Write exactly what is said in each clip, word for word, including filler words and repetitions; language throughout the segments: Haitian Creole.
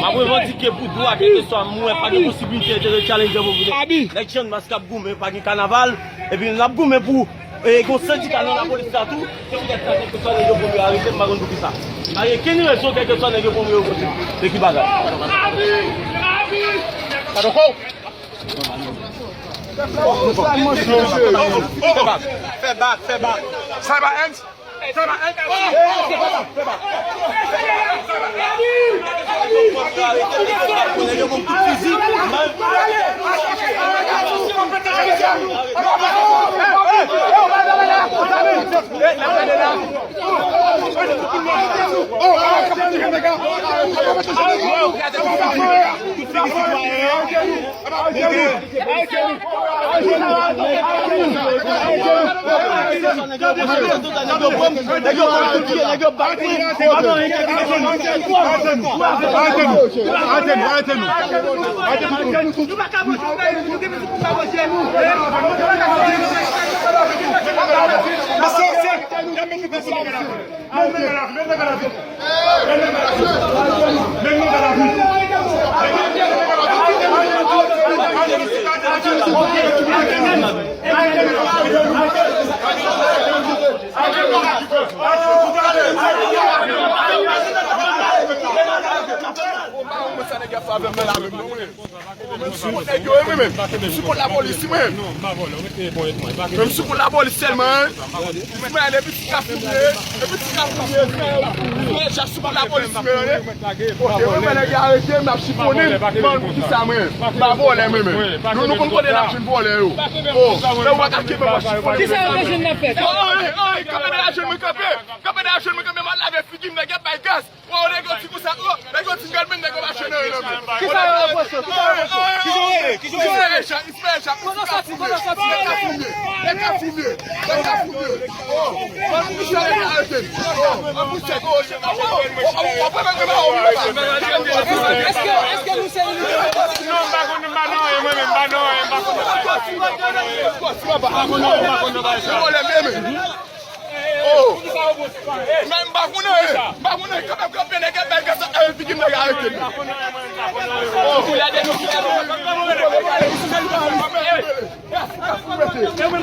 M ap revandike pou dwa, kèlkeswa mwen, pa gen posiblite de rechallenger popilè. Nèg Channmas k ap goumen, pa gen kanaval, epi n ap goumen pou, e, gen yon sendika nan lapolis la tou, se poutèt sa, kèlkeswa nèg yo pran pou yo arete, m pa konn poukisa. Pa gen kenn rezon, kèlkeswa nèg yo pran pou yo kote. Se ki bagay? Fè bak, fè bak. Sa pa Ernst? Mwen, sa nèg ap fè avè m nan la menm non, mwen. Mwen sipòt nèg yo, wi, mwen menm. Mwen sipòt lapolis, wi, mwen. Mwen sipòt lapolis sèlman, wi. Mwen, depi ti ka fouye, depi ti ka fouye, frè, frè, j ap sipòt lapolis, wi, mwen. Ok, mwen, mwen, nèg yo arete m, n ap chifonnen. Mwen, poukisa, mwen? M pa vòlè, mwen menm. Nou, nou konn kote n ap jwenn vòlè yo. Oh, lè ou pa ka kenbe mwen chifonnen. Kisa yo te jwenn nan fèt? Oh, oh, oh, kanpe dèyè jèn mwen, kanpe. Kanpe dèyè jèn mwen, kanpe, m al lave figi m, nèg yo ap bay gaz. Oh, nèg yo di konsa, oh, nèg yo di m gad menm, nèg yo mache nan ri nan men. Kisa yo repwoche w? Kisa yo repwoche w? Kijan w rele? Kijan w rele? Ismaël Jacques, Ismaël Jacques. Kote w soti? Nèg Kafouye. Nèg Kafouye. Nèg Kafouye. Oh, mwen kouche avèk arete m. Oh, mwen kouche. Oh, se pa bon. Oh, oh, oh, oh, oh, oh, oh. Èske, èske nou se... Non, m pa konn, m pa nan anyen, mwen menm, m pa nan anyen, m pa konn. M pa konn, m pa konn nan bagay sa. Oh! Men m pa konnen, m pa konnen, kanpe, kanpe, nèg ap bay gaz ak figi m, nèg arete m. Oh! Èske w te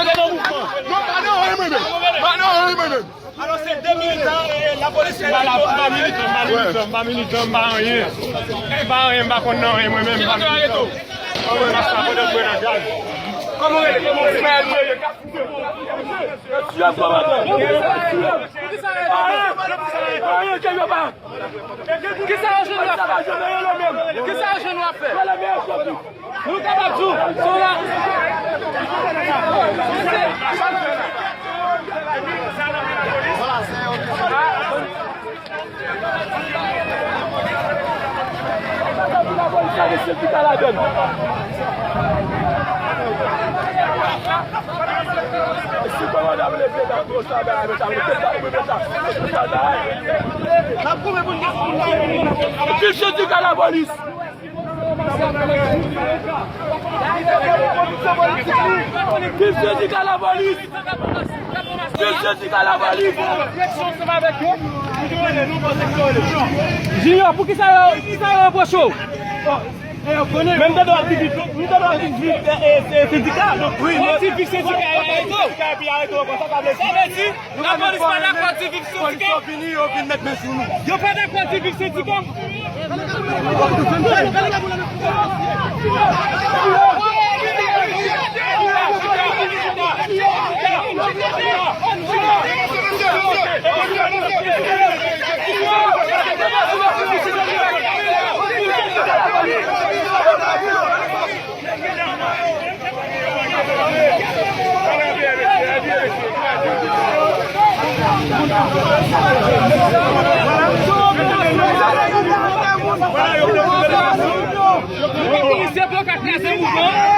nan mouvman? Non, pa nan anyen, mwen menm. Pa nan anyen, mwen menm. Alò, se de militan, e, lapolis. M pa la, m pa militan, m pa militan, m pa militan, m pa anyen. M pa anyen, m pa konn nan anyen, mwen menm, m pa militan. Mwen menm, m ap sa pote grenad. Kòman w rele? Kòman w rele? Kisa yo jwenn yo ap fè? Kisa yo jwenn yo ap fè? Nou kapab di w, se yon la... Viv sendika lapolis! Viv sendika lapolis! Viv sendika lapolis! Junior, poukisa yo, poukisa yo repwoche w? Men m te dwe al viv, m te dwe al viv, e, e, sendika, donk wi, men... Kòm ti viv sendika, epi arete w konsa, sa vle di... Lapolis pa dakò di viv sendika. Polis yo vini, yo vin met men sou nou. Yo pa dakò di viv sendika. Polisye bloke ak kraze mouvman.